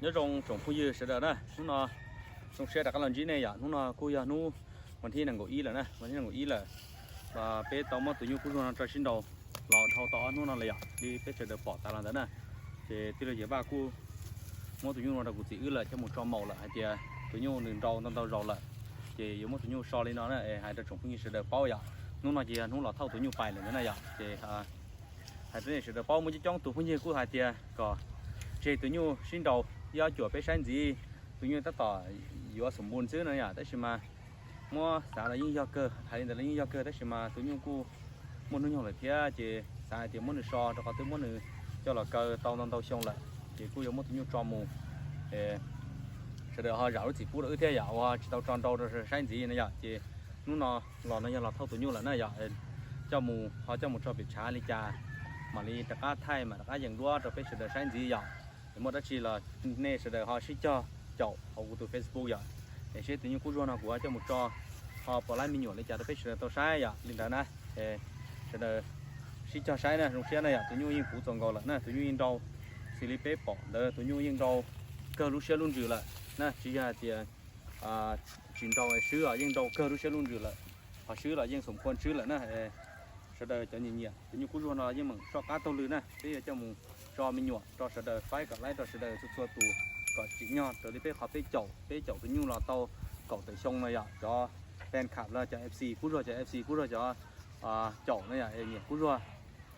Nyob zoo tsoom phooj ywg sawv daws na, hnub no zoo siab rov qab los ntsib nej yom. Hnub no kuj yog hnub vas thib nees nkaum ib lawm na, vas thib nees nkaum ib lawm. Peb tau muab tus nyuj kub zuag no tso sib nraus los dhau tau ob hnub no lawm yom, li peb sawv daws pom tas los ntawd na. Ces tij laug Yawg Vaj kuj muab tus nyuj no rau kuv txiv wb lawm coj mus tso maus lawm hais tias tus nyuj nws nrau ntau ntau zaus lawm, ces yuav muab tus nyuj so li no na, hais rau tsoom phooj ywg sawv daws paub yom. Hnub no ces yog hnub los thauj tus nyuj pais lawm ntawd na yom, ces hais rau nej sawv daws paub. Muaj coob coob tus phooj ywg kuj hais tias kom tseg tus nyuj sib nraus ib ob cuam peb saib ntxiv, tus nyuj tab tom yuav xum npu xwb no yom, tab sis mas muab xav los yeej yog kawg, hais li ntawd los yeej yog kawg, tab sis mas tus nyuj kuj muaj hnub nyoog lawm thiab, ces xav hais tias muab nws so rau qhov twb muab nws coj los kaw tau ntau ntau xyoo lawm, ces kuj yuav muab tus nyuj tso mus. Sawv daws ho zam lub txim pub rau wb thiab yom, uas tsis tau tso nrau rau saib ntxiv no yom, ces hnub no los no yog los thauj tus nyuj lawm na yom. Coj mus ho coj mus tso pem tshav li cas mam li rov qab thaij mam rov qab yees duab rau peb sawv daws saib ntxiv yom. Es muaj dab tsi los nej sawv daws ho sib cog caum hauv kuv tus Facebook yom. Es seb tus nyuj kub zuag no kuv ho coj mus tso ho puas laib me nyuam li cas rau peb sawv daws tau saib yom. Li ntawd na, sawv daws sib cog saib na, zoo siab na yom. Tus nyuj yeej puv txaus nkaus lawm na, tus nyuj yeej nrau, xws li peb pom ntawd tus nyuj yeej nrau kawg lub siab lub ntsws lawm na, tsis yog hais tias tsis nrau swb os, yeej nrau kawg lub siab lub ntsws lawm, ho swb los yeej xum npua swb lawm na. Sawv daws cov nyiam nyiam tus nyuj kub zuag no yeej meem soj qab taug lw na, peb yuav coj mus tso me nyuam rau sawv daws faib kom laib rau sawv daws txhua txhua tus kom tsim nyog raws li peb qhov peb caum, peb caum tus nyuj los tau kaum tawm xyoo no yom. Cov fan club los cov F C kub zuag, cov F C kub zuag cov caum na yom, nyiam kub zuag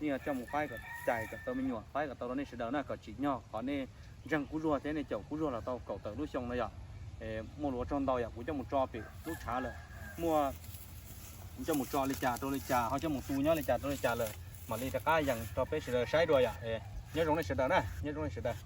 yeej coj mus faib kom cais kom tau me nyuam, faib kom tau rau nej sawv daws na, kom tsim nyog qhov nej ntseeg kub zuag thiab nej caum kub zuag los tau kaum tawm lub xyoo no yom. Muaj lus ua tsaug ntau yom, kuv coj mus tso pem lub tshav lawm, muaj coj mus tso li cas rau li cas, ho coj mus tu nyob li cas rau li cas lawm mam li rov qab yees rau peb sawv daws saib dua yom. Nyob zoo nej sawv daws na, nyob zoo nej sawv daws.